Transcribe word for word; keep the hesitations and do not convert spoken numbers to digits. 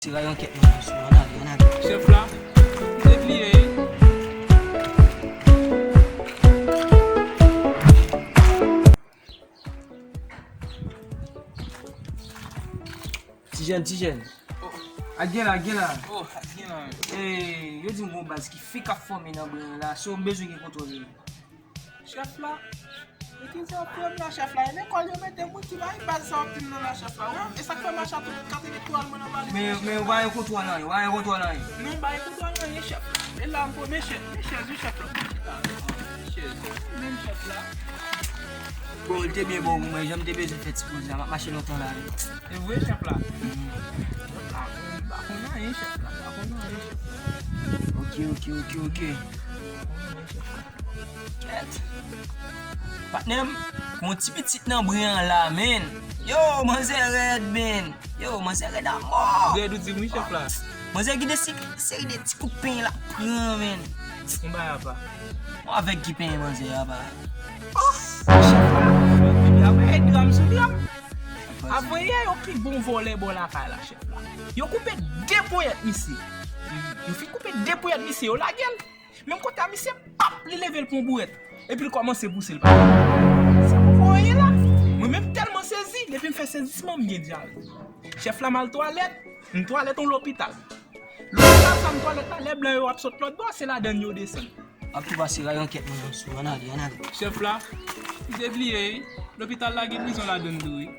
Ti rayon kèt mwen sou, ann ale, ann ale. Chèf la, m te bliye wi. Ti jèn, ti jèn. Oh. Ak gen la, gen la. Oh, ak gen la. Ey, yo di m gon baz ki fèk ap fòme nan bren an la, so m bezwen gen kontwòl li. Chèf la, e ki sa w ap fè m la, chèf la? E lekòl yo mete m wi, ki bagay baz sa w ap di m nan la, chèf la? Wè, e sa k fè m mache a tout katreven twal mwen nan valiz. Men, men ou pa gen kontwòl anyen, ou pa gen kontwòl anyen. Non, m pa gen kontwòl anyen, chèf la. E la, m pran men chèz, men chèz wi, chèf la, m pran chita. Men chèz, menm chèf la. Bon, li te byen bon pou mwen, jan m te bezwen fè ti poze a, m ap mache lontan la wi. E vre, chèf la? Chèf la, m pa konn anyen, chèf la, m pa konn anyen, chèf la. Ok, ok, ok, ok. Kèt. Patnè m, gon ti pitit nan bren an la, men. Yo, manzè rèd, men. Yo, manzè rèd amò. Rèd ou di m wi, chèf la. Manzè gen de se-, seri de ti kout penyen l ap pran, men. Konba a pa. Bon, avèk ki penyen manzè a pa? Oh, chèf la. Epi apre, dram sou dram. Avan yè, yo pi bon vòlè bò lakay la, chèf la. Yo koupe de ponyèt misye. Yo fin koupe de ponyèt misye, yo lage l. Menm kote a misye, pap, li leve l pran bourèt. Epi l kòmanse pouse l pa. Sa poko anyen la. Mwen menm tèlman sezi, depi m fè sezisman, m gen dyare. Chèf la, m al twalèt, m twalèt yon lopital. Lopital sa m twalèt la, lè blan yo ap sot lòt bò, se ladann yo desann. Ap tou pase rayon kèt mwen sou, ann ale, ann ale. Chèf la, m te bliye wi. Lopital la gen prizon ladann tou wi.